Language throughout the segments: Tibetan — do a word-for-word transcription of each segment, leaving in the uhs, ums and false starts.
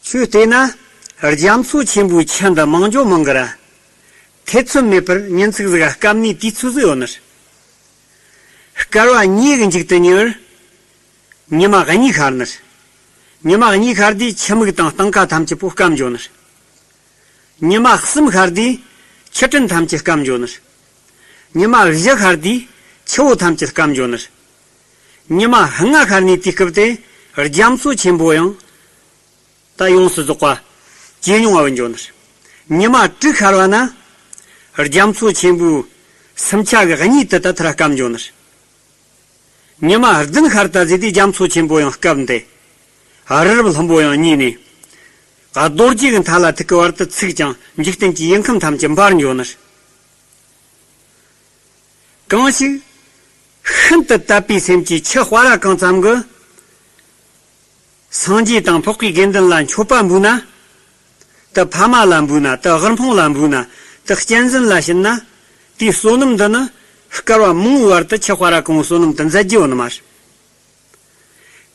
ཁྱོས་བལྟས་ན། རྒྱ་མཚོ་ཆེན་པོའི་ཆུ་འདི་མང་རྒྱུ་མང་གི་ར། ཐེ་ཚོམ་མེད་པར་ཉིན་ཚིགས་ཟིག་ག་སྐམ་ནིའི་དུས་ཚོད་ཟིག་ཡོད་ནི་རེད། སྐར་བ་གཉིས་གི་མཇུག་ཏུ་ཉེ་བར། ཉི་མ་གཉིས་ཤར་ནི་རེད། ཉི་མ་གཉིས་ཤར་དུས་ཆུ་མིག་དང་སྟེང་ཁ་ཐམས་ཅད་པོ་སྐམ་འགྱོ་ནི་རེད། ཉི་མ་གསུམ་ཤར་དུས་ཆུ་སྲིན་ཐམས་ཅད་སྐམ་འགྱོ་ནི་རེད། ཉི་མ་བཞི་ཤར་དུས་ཆུ་བོ་ཐམས་ཅད་སྐམ་འགྱོ་ནི་རེད། ཉི་མ་ལྔ་ཤར་ནས་དུས་སྐབས་དེ་རྒྱ་མཚོ་ཆེན་པོ་ཡང་ད་ཡོངས་སུ་རྫོགས་པ་ཇེ་ཉུང་བ་འགྱོ་ནི་རེད། ཉི་མ་དྲུག་ཤར་བ་ན་རྒྱ་མཚོ་ཆེན་པོའི་སུམ་ཆ་གི་གཉིས་དེ་ད་ཐར་སྐམ་འགྱོ་ནི་རེད། ཉི་མ་བདུན་ཤར་ད་ཟེར་དུས་རྒྱ་མཚོ་ཆེན་པོ་ཡང་སྐམ་སྟེ། རི་རབ་ལྷུན་པོ་ཡང་ཉིལ་ནས། རྡོ་རྗེ་གི་མཐའ་ལ་ཐུག་གི་བར་དུ་ཚིག་ཀྱང་འཇིག་རྟེན་གྱི་ཡུལ་ཁམས་ཐམས་ཅད་འབར་འགྱོ་ནི་རེད། གང་ཞིག་ཤིན་ཏུ་དད་པའི་སེམས་ཀྱིས་ཆུ་སྤར་ར་གང་ཙམ་གྱིས། སངས་རྒྱས་དང་འཕགས་པའི་དགེ་འདུན་ལ་མཆོད་པ་འབུལ་ན། དེ་ཕ་མ་ལ་འབུལ་ན། དེ་དབུལ་ཕོངས་ལ་འབུལ་ན། དེ་གཅན་གཟན་ལ་བྱིན་ན། དེའི་བསོད་ནམས་འདི་ནི་སྐར་བ་མང་བོའི་བར་དུ་ཆུ་སྤར་ར་གང་བོའི་བསོད་ནམས་དེ་འཛད་རྒྱུ་ཡོད་ནི་མ་རེད།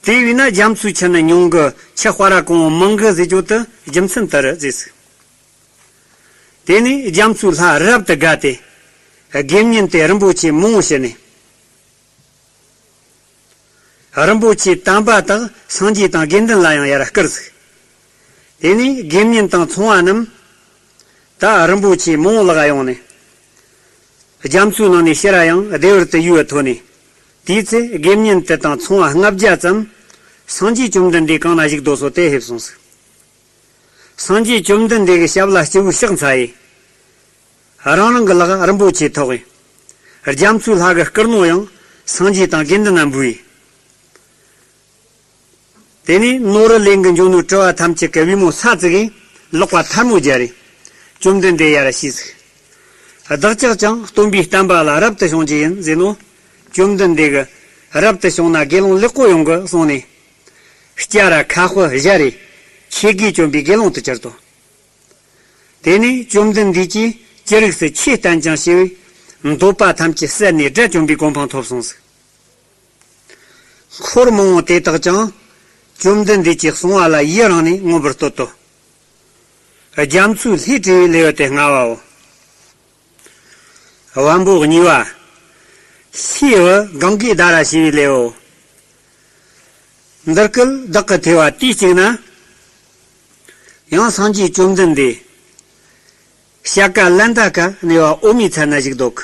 དེ་བས་ན་རྒྱ་མཚོའི་ཆུ་ནི་ཉུང་གི། ཆུ་སྤར་ར་གང་བོ་མང་གི་ཟེར་རྒྱུ་དེ་རྒྱུ་མཚན་དེ་རེད་ཟེར་ཟིག་དེ་ནས་རྒྱ་མཚོའི་ལྷ་རབ་ཏུ་དགའ་སྟེ། དགེ་བསྙེན་དེ་རིན་པོ་ཆེ་མང་བོ་བྱིན་ནས། རིན་པོ་ཆེ་དམ་པ་དག་སངས་རྒྱས་དང་དགེ་འདུན་ལ་ཡང་ཡར་བསྐུར་ཟིག་དེ་ནས་དགེ་བསྙེན་དང་ཚོང་བ་རྣམས་ད་རིན་པོ་ཆེ་མང་བོ་ལག་ཡོང་ནས། རྒྱ་མཚོའི་ནང་ནས་ཕྱིར་ར་ཡང་བདེ་བར་དུ་ཡུལ་བ་ཐོན་ནས། དེའི་ཚེ་དགེ་བསྙེན་དེ་དང་ཚོང་བ་ལྔ་བརྒྱ་ཙམ་སངས་རྒྱས་བཅོམ་ལྡན་འདས་གང་ན་བཞུགས་སྡོད་སོ་དེ་ཕེབས་སོང་ཟིག་སངས་རྒྱས་བཅོམ་ལྡན་འདས་ཀྱི་ཞབས་ལ་སྤྱི་བོས་ཕྱག་འཚལ་ཡི། རང་རང་གི་ལག་རིན་པོ་ཆེ་ཐོགས་ཡི། རྒྱ་མཚོའི་ལྷ་གི་སྐུར་ནོ་ཡང་སངས་རྒྱས་དང་དགེ་འདུན་ན་འབུལ་ཡི། དེ་ནས་ནོར་ལེན་གི་འབྱུང་ནོ་དྲི་བ་ཐམས་ཅད་ཀྱི་བུ་མོ་ས་ཙི་གིས་ལག་པ་ཐལ་མོ་སྦྱར་རེ། བཅོམ་ལྡན་འདས་ཡར་ཞུས་ཟིག་བདག་ཅག་ཀྱང་སྟོན་པའི་བསྟན་པ་ལ་རབ་ཏུ་བྱུང་རྒྱུ་ཡིན་ཟེར་ནོ། བཅོམ་ལྡན་འདས་ཀྱིས་རབ་ཏུ་བྱུང་ན་དགེ་སློང་ལེགས་པོ་ཡོང་གི་གསུངས་ནས། སྐྱ་ར་ཁ་དཔེ་སྦྱར་རེ། ཆོས་དགེ་བཅོམ་པའི་དགེ་སློང་དུ་གྱུར་ཏོ། དེ་ནས་བཅོམ་ལྡན་འདས་ཀྱིས་ཅི་རིགས་སུ་ཆོས་བསྟན་ཅིང་ཞེས་པའི་འདོད་པ་ཐམས་ཅད་ཟད་ནས་དགྲ་བཅོམ་པའི་གོ་འཕང་ཐོབ་སོང་ཟིག་འཁོར་མང་བོ་དེ་དག་ཀྱང་བཅོམ་ལྡན་འདས་ཀྱིས་གསུངས་པ་ལ་ཡི་རང་ནས་མངོན་པར་བསྟོད་དོ། རྒྱ་མཚོའི་ལྷས་དྲིས་པའི་ལེའུ་སྟེ་ལྔ་བའོ། བམ་པོ་གཉིས་པ། ལྷའི་བུ་གངྒཱའི་ཟླ་ར་ཞེས་པའི་ལེའུ། འདིར་སྐུ་བདག་གི་ཐོས་པ་དུས་གཅིག་ན། ཡང་སངས་རྒྱས་བཅོམ་ལྡན་འདས་ཤཱཀྱ་ལན་ད་ཀ་གནས་པ་འོ་མའི་ཚལ་ན་བཞུགས་འདུག་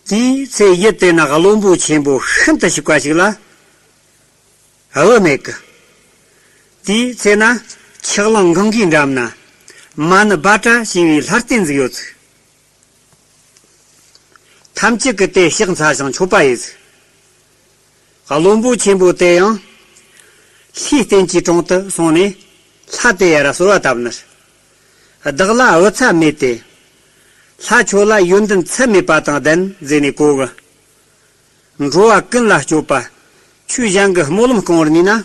དེའི་ཚེ་ཡུལ་དེ་ན་བློན་པོ་ཆེན་པོ་ཤིན་ཏུ་ཕྱུག་པ་ཞིག་ལ་བུ་མེད་ཀི། དེའི་ཚེ་ན་ཆུ་གླིང་གངྒཱའི་འགྲམ་ན་མ་ཎི་བྷ་ཏྲ་ཞེས་པའི་ལྷ་རྟེན་ཟིག་ཡོད་ཟིག་ཐམས་ཅད་ཀྱིས་དེ་ཕྱག་འཚལ་ཞིང་མཆོད་པ་ཡིན་ཟིག་བློན་པོ་ཆེན་པོ་དེ་ཡང་ལྷའི་རྟེན་གྱི་དྲུང་དུ་སོང་ནས་ལྷ་དེ་ཡར་གསོལ་བ་བཏབ་ནས། བདག་ལ་བུ་ཚ་མེད་དེ། ལྷ་ཁྱོད་ལ་ཡོན་ཏན་ཚད་མེད་པ་དང་ལྡན་ཟེར་ནས་གོ་གི། འགྲོ་བ་ཀུན་ལ་སྤྱོད་པ། ཆོས་གཞན་གྱི་སྨོན་ལམ་སྐོང་བར་ནུས་ན།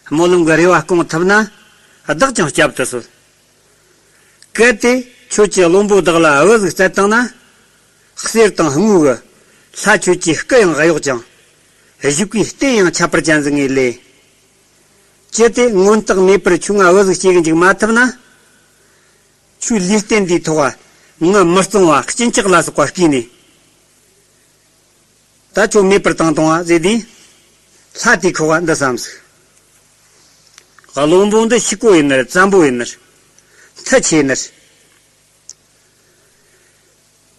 སྨོན་ལམ་གྱི་རེ་བ་སྐོང་ཐུབ་ན། བདག་ཀྱང་སྐྱབས་དུ་གསོལ། གལ་ཏེ་ཁྱོད་ཀྱི་བློན་པོ་བདག་ལ་བུ་ཟིག་བཙལ་བཏང་ན། གསེར་དང་དངུལ་གྱི་ལྷ་ཁྱོད་ཀྱི་སྐུ་ཡང་གཡོགས་ཀྱང་། བཞུགས་པའི་རྟེན་ཡང་ཁྱད་པར་ཅན་ཟིག་ངས་ལས། ཅི་སྟེ་མངོན་རྟགས་མེད་པར་ཁྱོད་ང་བུ་ཟིག་སྐྱེ་གི་འཇུག་མ་ཐུབ་ན། ཁྱོད་ལུས་རྟེན་འདིའི་ཐོག་ང་མི་གཙང་བ་གཅིན་སྐྱག་ལ་སོགས་པ་བསྐུས་ནས། ད་ཁྱོད་མེད་པར་བཏང་བཏང་བ་ཟེར་དུས། ལྷ་དེས་ཁོ་བ་འདི་བསམ་ཟིག་བློན་པོ་འདི་ཕྱུག་པོ་ཡིན་ནར་བཙན་པོ་ཡིན་ནར། མཐུ་ཆེ་ནར།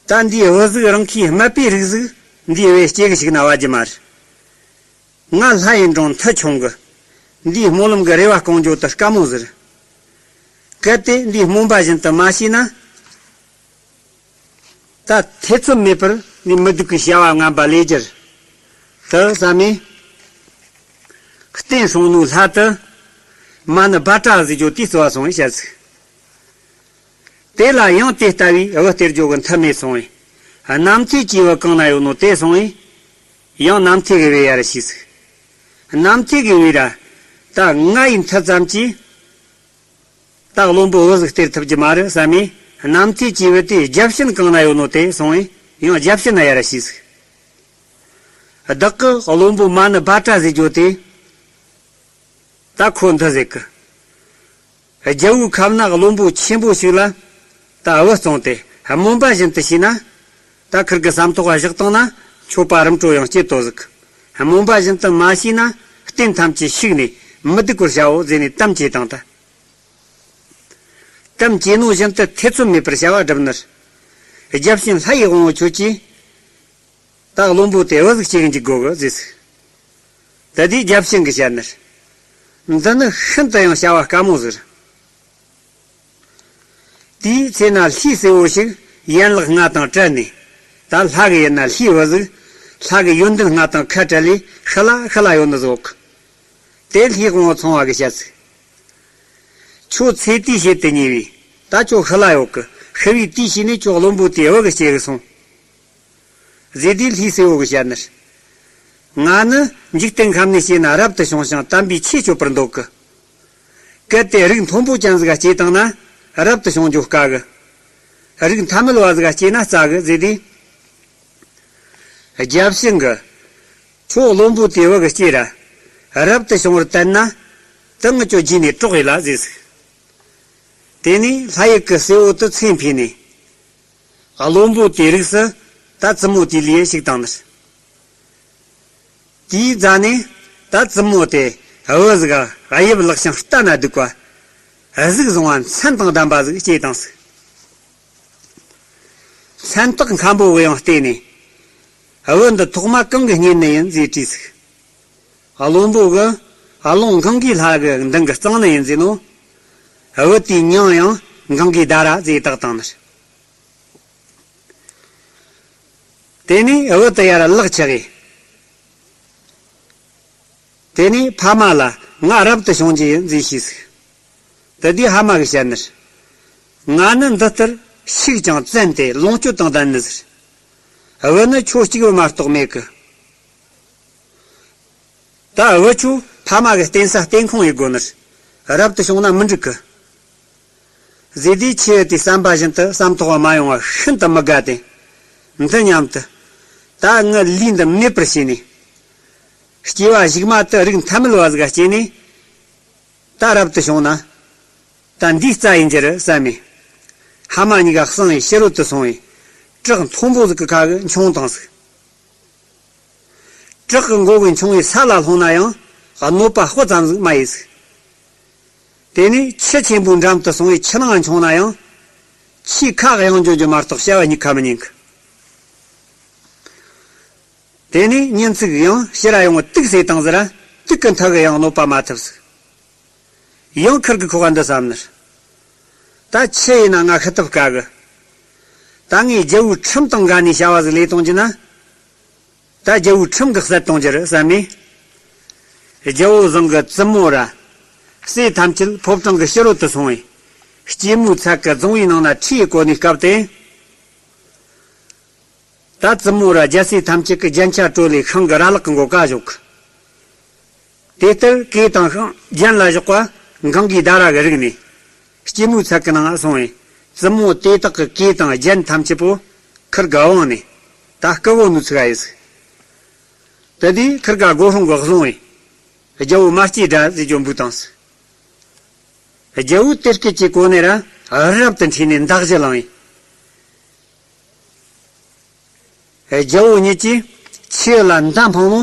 ད་འདིའི་བུ་ཟིག་རང་གིས་སྨད་པའི་རིགས་ཟིག་འདིའི་བུ་སྐྱེ་གི་ཞིག་ན་བ་རྒྱུ་མ་རེད། ང་ལྷ་ཡིན་རུང་མཐུ་ཆུང་གི། འདིའི་སྨོན་ལམ་གྱི་རེ་བ་སྐོང་རྒྱུ་དེ་དཀའ་མོ་ཟིག་རེད། གལ་ཏེ་འདིའི་སྨོན་པ་བཞིན་དུ་མ་བྱས་ན། ད་ཐེ་ཚོམ་མེད་པར་ནི་མི་སྡུག་གི་བྱ་བ་ངན་པ་ལས་རྒྱུར། དུ་བསམ་མས། རྟེན་སྲུང་ནོའི་ལྷ་དུ། མ་ཎི་བྷ་ཏྲ་ཟེར་རྒྱུ་དེ་བརྩི་བ་སོང་བས་བཤད་ཟིག་དེ་ལ་ཡང་དེ་ལྟ་བུའི་བུ་སྟེར་རྒྱུ་གི་མཐུ་མེད་སོང་བས། རྣམ་ཐོས་ཀྱི་བུ་གང་ན་ཡོད་ནོ་དེ་སོང་བས། ཡང་རྣམ་ཐོས་ཀྱི་བུ་ཡར་ཞུས་ཟིག་རྣམ་ཐོས་ཀྱི་བུ་ར། ད་ང་ཡི་མཐུ་ཙམ་གྱིས། ད་བློན་པོ་བུ་ཟིག་སྟེར་ཐུབ་ཀྱི་མ་རེད་བསམ་མས། རྣམ་ཐོས་ཀྱི་བུ་དེ་བརྒྱ་བྱིན་གང་ན་ཡོད་ནོ་དེ་སོང་བས། ཡང་བརྒྱ་བྱིན་ན་ཡར་ཞུས་ཟིག་བདག་གི་བློན་པོ་མ་ཎི་བྷ་ཏྲ་ཟེར་རྒྱུ་དེ། ད་ཁོ་འདི་ཟེར་གི། རྒྱལ་བོའི་ཁབ་ན་བློན་པོ་ཆེན་པོ་ཞིག་ལ་ད་བུ་བཙོངས་ཏེ་སྨོན་པ་བཞིན་དུ་བྱས་ན། ད་ཁིར་གི་བསམ་ཐོག་བཞག་བཏང་ན་ཆོག་པ་རིམ་གྲོ་ཡང་སྐྱེ་ཏོ་ཟིག། སྨོན་པ་བཞིན་དུ་མ་བྱས་ན་རྟེན་ཐམས་ཅད་ཤིག་ནས་མི་སྡུག་པར་བྱའོ་ཟེར་ནས་དམ་བཅས་བཏང་ད། དམ་བཅས་ནོ་བཞིན་དུ་ཐེ་ཚོམ་མེད་པར་བྱ་བ་བསྒྲུབས་ནས། རྒྱལ་ཕྱིན་ལྷ་ཡི་དབང་བོ་ཁྱོད་ཀྱིས་ད་བློན་པོ་དེ་བུ་ཟིག་སྐྱེ་གི་འཇུག་དགོ་གི་ཟེར། ད་དེའི་རྒྱལ་ཕྱིན་གྱིས་བཤད་ནས། འདི་ནི་ཤིན་ཏུ་ཡང་བྱ་བ་དཀའ་མོ་ཟིག། དེའི་ཚེ་ན་ལྷའི་སྲས་པོ་ཞིག་ཡན་ལག་ལྔ་དང་བྲལ་ནས། ད་ལྷ་གི་ཡུལ་ན་ལྷའི་བུ་ཟིག། ལྷ་གི་ཡོན་ཏན་ལྔ་དང་ཁ་བྲལ་ལས་ཤི་ལ་ཤི་ལ་ཡོད་ནི་ཟིག། དེ་ལྷའི་དབང་བོ་ཚངས་པ་གིས་བཤད་ཟིག། ཁྱོད་ཚེ་དུས་བྱེད་དུ་ཉེ་བས། ད་ཁྱོད་ཤི་ལ་ཡོད་གི། ཤི་བའི་དུས་བྱས་ནས་ཁྱོད་བློན་པོ་དེ་བུ་གི་སྐྱེ་གི་སོང་། ཟེར་དུས་ལྷའི་སྲས་པོ་གིས་བཤད་ནས། ང་ནི་འཇིག་རྟེན་ཁམས་ནས་སྐྱེས་ན་རབ་ཏུ་བྱུང་ཞིང་དམ་པའི་ཆོས་སྤྱོད་པར་འདོད་གི། གལ་ཏེ་རིགས་མཐོན་པོ་ཅན་ཟིག་ག་སྐྱེས་བཏང་ན་རབ་ཏུ་བྱུང་རྒྱུ་དཀའ་གི། རིགས་ཐ་མལ་བ་ཟིག་ག་སྐྱེས་ན་སྩ་གི་ཟེར་དུས། རྒྱལ་ཕྱིན་གྱིས། ཁྱོད་བློན་པོ་དེ་བུ་གི་སྐྱེས་ར། རབ་ཏུ་བྱུང་བར་བསྟན་ན། དེ་ངེད་ཚོ་རྗེས་ནས་གྲོགས་ཡིན་ལ་ཟེར་ཟིག། དེ་ནས་ལྷ་ཡུལ་གྱི་སྲས་པོ་དེ་ཚེ་འཕོས་ནས། བློན་པོ་དེའི་རིགས་སུ་ད་བཙུན་མོ་དེ་ལུས་ཞིག་བཏང་ནས། དེའི་རྗེས་ནས་ད་བཙུན་མོ་དེ་བུ་ཟིག་ག་དབྱིབས་ལེགས་ཤིང་ལྟ་ན་སྡུག་པ། གཟུགས་བཟང་བ་མཚན་དང་ལྡན་པ་ཟིག་སྐྱེས་བཏང་ཟིག། མཚན་རྟགས་མཁན་པོ་གིས་ཡང་བལྟས་ནས། བུ་འདི་ཐོག་མ་གང་གི་གཉེན་ནི་ཡིན་ཟེར་དྲིས་ཟིག། བློན་པོ་གིས། ཨ་ལོང་གངྒཱའི་ལྷ་གི་མདུན་གྱི་གཙང་ནི་ཡིན་ཟེར་ནོ། བུ་དེའི་མྱིང་ཡང་གངྒཱའི་ཟླ་ར་ཟེར་བཏགས་བཏང་ནི། དེ་ནས་བུ་དེ་ཡར་ལག་ཆགས་ཡས། དེ་ནས་ཕ་མ་ལ་ང་རབ་ཏུ་བྱུང་རྒྱུ་ཡིན་ཟེར་ཞུས་ཟིག། དེ་དུས་ཕ་མ་གིས་བཤད་ནི། ང་ནི་འདི་ལྟར་ཤུགས་ཀྱང་བཙན་ཏེ་ལོངས་སྤྱོད་དང་ལྡན་ནི་ཟེར། བུ་ནི་ཁྱོད་གཅིག་པུ་མ་གཏོགས་མེད་གི། ད་བུ་ཁྱོད་ཕ་མ་གི་བརྟེན་ས་བརྟེན་ཁུངས་ཡིན་དགོས་ནི། རབ་ཏུ་བྱུང་ན་མི་འགྲིག་གི། ཟེར་དུས་ཁྱེའུ་དེས་བསམ་པ་བཞིན་དུ་བསམ་ཐོག་མ་ཡོང་བ་ཤིན་ཏུ་མི་དགའ་སྟེ། འདི་སྙམ་དུ། ད་ངའི་ལུས་འདི་མེད་པར་བྱས་ནས། སྐྱེ་བ་གཞུག་མ་དུ་རིགས་ཐ་མལ་བ་ཟིག་ག་སྐྱེས་ནས། ད་རབ་ཏུ་བྱུང་ན། ད་འདིའི་རྩ་ཡིན་རྒྱུ་རེད་བསམ་མས། ཕ་མ་གཉིས་ཀ་གསང་བའི་ཕྱི་རོལ་དུ་སོང་བས། བྲག་མཐོན་པོ་ཟིག་གི་ཁ་གི་མཆོང་བཏང་ཟིག། བྲག་གི་མགོ་གི་མཆོང་བའི་ས་ལ་ལྷུང་ན་ཡང་གནོད་པ་སྤུ་ཙམ་ཟིག་མ་ཡིན་ཟིག། དེ་ནས་ཆུ་ཆེན་པོའི་འགྲམ་དུ་སོང་བའི་ཆུ་ནང་མཆོང་ན་ཡང་། ཆུའི་ཁ་གཡང་འཇོམས་རྒྱུ་མ་གཏོགས་བྱ་བ་གཉིས་ཀ་མི་ཉན་གི། དེ་ནས་ཉིན་ཅིག་ཡང་ཕྱིར་ར་ཡོང་དུག་བཟས་བཏང་ཟེར་ར། དུག་གི་མཐུ་གིས་ཡང་གནོད་པ་མ་ཐེབས་ཟིག། ཡང་ཁིར་གི་ཁོག་ག་འདི་བསམ་ནི། ད་ཆི་ཡིན་ན་ང་ཤི་ཐབས་དཀའ་གི། ད་ངས་རྒྱལ་བོའི་ཁྲིམས་དང་འགལ་ནས་བྱ་བ་ཟིག་ལས་གཏོང་རྒྱུ་ན། ད་རྒྱལ་བོའི་ཁྲིམས་ཀྱིས་བསད་གཏོང་རྒྱུ་རེད་བསམ་མས། རྒྱལ་བོ་བཟང་གི་བཙུན་མོ་ར། སྲས་ཐམས་ཅད་ཕོ་བྲང་གི་ཕྱི་རོལ་དུ་སོང་བས། སྐྱེད་མོས་ཚལ་གྱི་རྫོང་བུའི་ནང་ན་ཁྲིད་བཀོད་ནས་བཀབ་སྟེ། ད་བཙུན་མོ་ར་རྒྱལ་སྲས་ཐམས་ཅད་ཀྱིས་རྒྱན་ཆ་དཀྲོལ་ལས་ཤིང་གི་ར་ལག་གི་མགོ་ཀ་བཞོག་གི། དེ་ལྟར་གོས་དང་ཤིང་རྒྱན་ལ་བཞག་པ་གངྒཱའི་ཟླ་ར་གི་རིགས་ནས་སྐྱེད་མོས་ཚལ་གྱི་ནང་སོང་བས། བཙུན་མོ་དེ་དག་གི་གོས་དང་རྒྱན་ཐམས་ཅད་པོ་ཁིར་གི་བང་ནས་ད་སྐུ་བོ་ནུ་ཚིག་ཡིན་ཟིག། དེ་དུས་ཁིར་ག་སྒོ་སྲུང་གིས་བཟུང་བས། རྒྱལ་བོ་མ་སྐྱེས་དགྲ་ཟེར་རྒྱུ་འབུད་བཏང་ཟིག། རྒྱལ་བོས་དེ་སྐད་ཅེས་གོ་ནས་ར་རབ་ཏུ་ཁྲོས་ནས་མདའ་གཞུ་བླངས་ཡིན། རྒྱལ་བོ་ཉིད་ཀྱིས་ཁྱེའུ་ལ་མདའ་འཕངས་ནོ།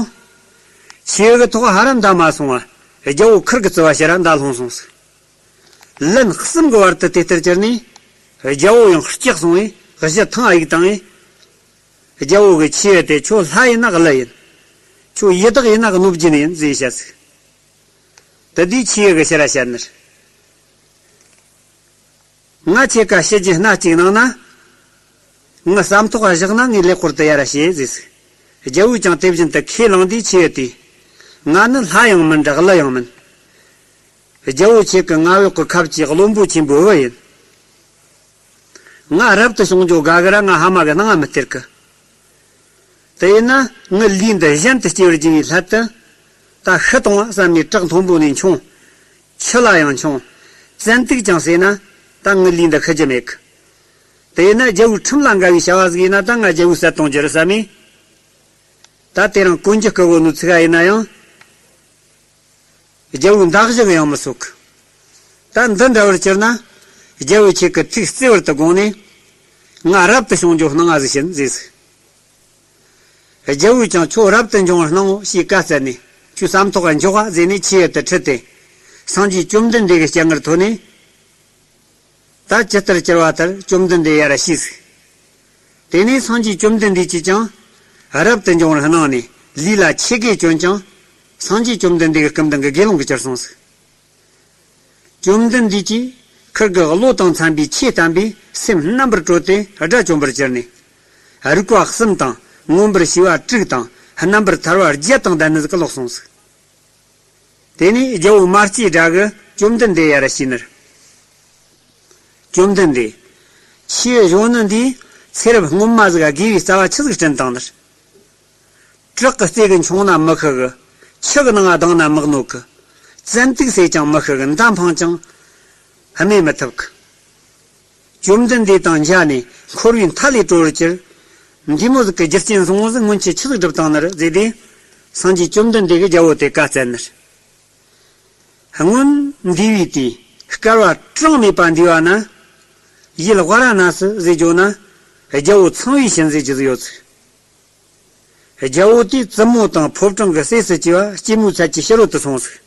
ཁྱེའུ་གི་ཐོག་ཧ་ར་མདའ་མ་སོང་བ། རྒྱལ་བོ་ཁིར་གི་རྩིབ་བ་ཕྱི་ར་མདའ་ལྷུང་སོང་ཟིག། ལན་གསུམ་གི་བར་དུ་དེ་ལྟར་གྱུར་ནས། རྒྱལ་བོ་ཡང་སྐྲག་སོང་བས་གཞུ་ཐང་གཡུགས་བཏང་བས། རྒྱལ་བོ་གིས་ཁྱེའུ་དེ་ཁྱོད་ལྷ་ཡིན་ན་ཀླུ་ཡིན། ཁྱོད་ཡི་དྭགས་ཡིན་ན་གནོད་སྦྱིན་ཡིན་ཟེར་བཤད་ཟིག། དེ་དུས་ཁྱེའུ་གིས་ཕྱིར་ར་བཤད་ནི། ང་ཁྱེད་ཀ་ཤི་རྒྱུ་སྣ་གཅིག་གནང་ན། ངའི་བསམ་ཐོག་བཞག་ན་ངས་ལེགས་པར་དུ་ཡར་བཤད་ཟེར་ཟིག། རྒྱལ་བོས་ཀྱང་དེ་བཞིན་དུ་ཁས་བླངས་དུས་ཁྱེའུ་དེས། ང་ནི་ལྷ་ཡང་མིན་ཀླུ་ཡང་མིན། རྒྱལ་བོ་ཁྱེད་ཀྱི་མངའ་འོག་གི་ཁབ་ཀྱི་བློན་པོ་ཆེན་པོའི་བུ་ཡིན། ང་རབ་ཏུ་བྱུང་རྒྱུ་དགའ་གི་ར་ང་ཕ་མ་གི་སྣང་ང་མི་སྟེར་གི། དེ་ཡིན་ན་ངའི་ལུས་འདི་གཞན་དུ་སྐྱེ་བར་བགྱི་བའི་སླད་དུ། ད་ཤི་གཏོང་བ་བསམ་ནས་བྲག་མཐོན་པོ་ནས་མཆོང་། ཆུ་ལ་ཡང་མཆོང་། བཙན་ཏིག་ཀྱང་ཟོས་ན་ད་ངའི་ལུས་འདི་ཤི་རྒྱུ་མེད་གི། དེ་ཡིན་ན་རྒྱལ་བོའི་ཁྲིམས་ལ་འགལ་བའི་བྱ་བ་ཟིག་ཡིན་ན་ད་ང་རྒྱལ་བོས་བསད་གཏོང་རྒྱུ་རེད་བསམ་མས། ད་དེ་རིང་གོན་རྒྱུ་སྐུ་བོ་ནུ་ཚིག་ག་ཡིན་ན་ཡང་། རྒྱལ་བོའི་མདའ་གཞུ་གིས་ཡང་མི་གསོད་གི། ད་འདི་འདྲ་བར་གྱུར་ན། རྒྱལ་བོ་ཁྱེད་ཀྱི་ཐུགས་བརྩེ་བར་དུ་དགོངས་ནས། ང་རབ་ཏུ་བྱུང་རྒྱུ་གནང་ང་ཟིག་བྱིན་ཟེར་ཟིག། རྒྱལ་བོས་ཀྱང་ཁྱོད་རབ་ཏུ་འབྱུང་བར་གནང་ངོ་ཞེས་བཀའ་སྩལ་ནས། ཁྱོད་ཟམ་ཐོག་ག་འཇོག་ག་ཟེར་ནས་ཆེ་ཡུལ་དུ་ཁྲིད་དེ། སངས་རྒྱས་བཅོམ་ལྡན་འདས་ཀྱི་སྤྱན་སྔར་ཐོན་ནས། ད་ཇི་ལྟར་བཅར་བ་ལྟར་བཅོམ་ལྡན་འདས་ཡར་ཞུས་ཟིག། དེ་ནས་སངས་རྒྱས་བཅོམ་ལྡན་འདས་ཀྱིས་ཀྱང་རབ་ཏུ་འབྱུང་བར་གནང་ནས། ལུས་ལ་ཆས་གོས་གྱོན་ཅིང་། སངས་རྒྱས་བཅོམ་ལྡན་འདས་ཀྱི་སྐུ་མདུན་གྱི་དགེ་སློང་གིས་གྱུར་སོང་ཟིག། བཅོམ་ལྡན་འདས་ཀྱིས་ཁིར་གྱི་བློ་དང་འཚམ་པའི་ཆོས་བསྟན་པས་སེམས་རྣམ་པར་དཀྲོལ་ཏེ་དགྲ་བཅོམ་པར་གྱུར་ནས། རིག་པ་གསུམ་དང་མངོན་པར་ཤེས་པ་དྲུག་དང་རྣམ་པར་ཐར་པ་བརྒྱད་དང་ལྡན་ནི་ཟིག་གི་ལོག་སོང་ཟིག། དེ་ནས་རྒྱལ་བོ་མ་སྐྱེས་དགྲ་གིས་བཅོམ་ལྡན་འདས་ཡར་ཞུས་ནས། བཅོམ་ལྡན་འདས། ཆོས་གཞུང་ནི་འདིས་ཚེ་རབས་སྔོན་མ་ཟིག་དགེ་བའི་རྩ་བ་ཆི་ཟིག་བསྐྲུན་བཏང་ནི། བྲག་གི་རྩེ་གི་མཆོང་ན་མི་ཤི་གི། ཆུ་གི་ནང་ང་ལྡང་ན་མི་གནོད་གི། བཙན་དུག་ཟོས་ཀྱང་མི་ཤི་གི། མདའ་འཕངས་ཀྱང་རྨས་མི་ཐུབ་གི། བཅོམ་ལྡན་འདས་དང་མཇལ་ནས་འཁོར་བའི་མཐའ་ལས་གྲོལ་བར་གྱུར། འདི་མོ་ཟིག་གི་རྒྱུ་རྐྱེན་བཟང་བོ་ཟིག་སྔོན་ཆད་ཆི་ཟིག་བསྒྲུབས་བཏང་ནི་རེད་ཟེར་ཏེ། སངས་རྒྱས་བཅོམ་ལྡན་འདས་ཀྱིས་རྒྱལ་བོ་དེ་བཀའ་སྩལ་ནི། སྔོན་འདས་པའི་དུས་བསྐལ་པ་གྲངས་མེད་པ་འདས་པ་ན། ཡུལ་ཝཱ་ར་ཎ་སི་ཟེར་རྒྱུ་ན། རྒྱལ་བོ་ཚངས་པའི་བྱིན་ཟེར་རྒྱུ་ཟིག་ཡོད་ཟིག། རྒྱལ་བོ་དེས་བཙུན་མོ་དང་ཕོ་བྲང་གི་སྲས་སུ་བཅས་པ་སྐྱེད་མོས་ཚལ་གྱི་ཕྱི་རོལ་དུ་སོང་ཟིག།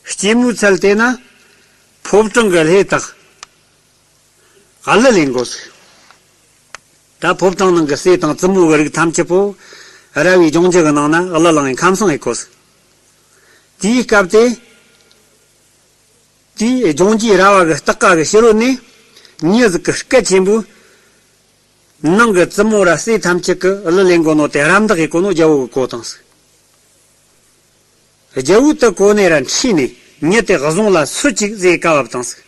སྐྱེད་མོས་ཚལ་དེ་ན་ཕོ་བྲང་གི་ལྷས་དག་གླུ་ལེན་གོ་ཟིག། ད་ཕོ་བྲང་ནང་གི་སྲས་དང་བཙུན་མོ་གི་རིགས་ཐམས་ཅད་པོ་ར་བའི་ལྗོངས་རྒྱུ་གི་ནང་ན་གླུ་བླངས་ནས་ཁམས་བཟང་ཡེ་གོ་ཟིག། དེའི་སྐབས་དེ། དེའི་ལྗོངས་རྒྱུའི་ར་བ་གི་སྟག་ཀ་གི་ཕྱི་རོལ་ནས་མྱི་ཟིག་གིས་སྐད་ཆེན་པོས། ནང་གི་བཙུན་མོ་ར་སྲས་ཐམས་ཅད་ཀྱིས་གླུ་ལེན་གོ་ནོ་དེ་རམ་འདེགས་ཡེ་གོ་ནོ་རྒྱལ་བོ་གིས་གོ་བཏང་ཟིག། རྒྱལ་བོས་དེ་གོ་ནས་ར་འཁྲིས་ནས་མྱི་དེ་བཟུང་ལ་གསོད་ཅིག་ཟེར་བཀའ་བབས་བཏང་ཟིག།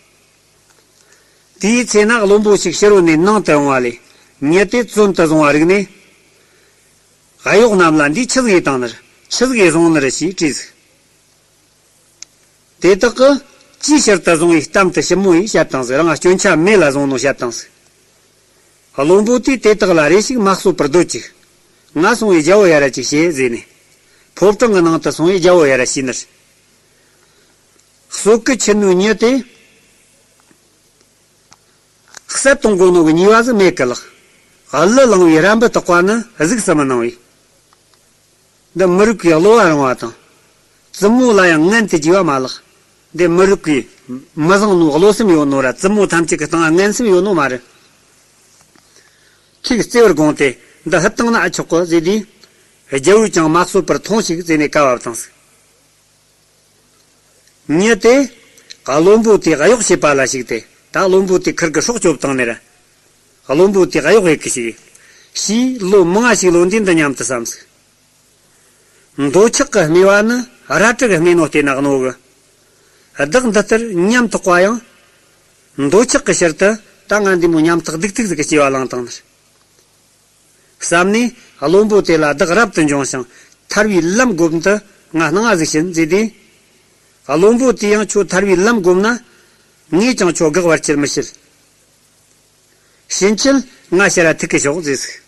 དེའི་ཚེ་ན་བློན་པོ་ཞིག་ཕྱི་རོལ་ནས་ནང་དུ་ཡོང་བ་ལས། མྱི་དེ་བཙོན་དུ་བཟུང་བ་རིག་ནས། གཡོག་རྣམས་ལ་འདིས་ཆི་ཟིག་ཡེ་བཏང་ནི་རེད། ཆི་ཟིག་ཡེ་བཟུང་ནི་རེད་ཞེས་དྲིས་ཟིག། དེ་དག་གིས་ཅིའི་ཕྱིར་དུ་བཟུང་བའི་གཏམ་དེ་ཞིབ་མོ་ཡིས་བཤད་བཏང་ཟིག། རང་སྐྱོན་ཆ་མེད་ལ་བཟུང་ནོ་བཤད་བཏང་ཟིག། བློན་པོ་དེས་དེ་དག་ལ་རེ་ཞིག་མ་གསོད་པར་སྡོད་ཅིག། ང་སོང་བས་རྒྱལ་བོ་ཡར་ཅིག་བྱེད་ཟེར་ནས། ཕོ་བྲང་གི་ནང་དུ་སོང་བས་རྒྱལ་བོ་ཡར་ཞུས་ནས། གསོད་གི་ཁྱེར་ནོའི་མྱི་དེ། བསད་གཏོང་དགོས་ནོ་གི་ཉེས་པ་ཟིག་མེད་གི་ལགས། གླུ་བླངས་པའི་རམ་བུ་དག་པ་ནི་གཟུགས་སུ་མི་སྣང་བས། འདི་མི་རིགས་ཀྱི་བློ་བ་རིང་བ་དང་། བཙུན་མོ་ལ་ཡང་ངན་དུ་བགྱིས་པ་མ་ལགས། འདི་མི་རིགས་ཀྱི་མི་བཟང་ནོ་བློ་སེམས་ཡོད་ནོ་ར་བཙུན་མོ་ཐམས་ཅད་ཀྱི་སྟེང་ང་ངན་སེམས་ཡོད་ནོ་མ་རེད། ཐུགས་བརྩེ་བར་དགོངས་ཏེ་འདི་ཕུད་བཏང་ན་ཨ་ཆོག་གི་ཟེར་དུས། རྒྱལ་བོས་ཀྱང་མ་གསོད་པར་ཐོངས་ཤིག་ཟེར་ནས་བཀའ་བབས་བཏང་ཟིག། མྱི་དེ། བློན་པོ་དེ་གཡོག་བྱེད་པ་ལ་ཞུགས་ཏེ། ད་བློན་པོ་དེ་ཁིར་གི་སྲོག་སྐྱོབ་བཏང་ནས་ར། བློན་པོ་དེ་གཡོག་ཡེ་གི་ཞིག། ཞེས་ལོ་མང་ང་ཞིག་ལོན་དུས་འདི་སྙམ་དུ་བསམས་ཟིག། འདོད་ཆགས་ཀྱིས་རྨས་པ་ནི་རལ་གྲི་གིས་རྨས་ནོ་བལྟས་ན་གནོད་གི། བདག་འདི་ལྟར་ཉམ་ཐག་པ་ཡང་། འདོད་ཆགས་ཀྱི་ཕྱིར་དུ་ད་ང་འདི་མོ་ཉམ་ཐག་སྡུག་ཐུག་ཟིག་གི་སྐྱེ་བ་བླངས་བཏང་ནི། བསམ་ནས་བློན་པོ་དེ་ལ་བདག་རབ་ཏུ་འབྱུང་ཞིང་ཐར་བའི་ལམ་བསྒོམ་དུ་ང་སྣང་བ་གཟིགས་ཤིག་མཛད་དེ། བློན་པོ་དེ་ཡང་ཁྱོད་ཐར་བའི་ལམ་བསྒོམ་ན། ངས་ཀྱང་ཁྱོད་དགག་པར་ཁྱེར་མི་བྱེད། ཕྱིན་ཆད་ང་ཕྱིར་ར་ཐུག་གི་ཤོག་ཟེར་ཟིག།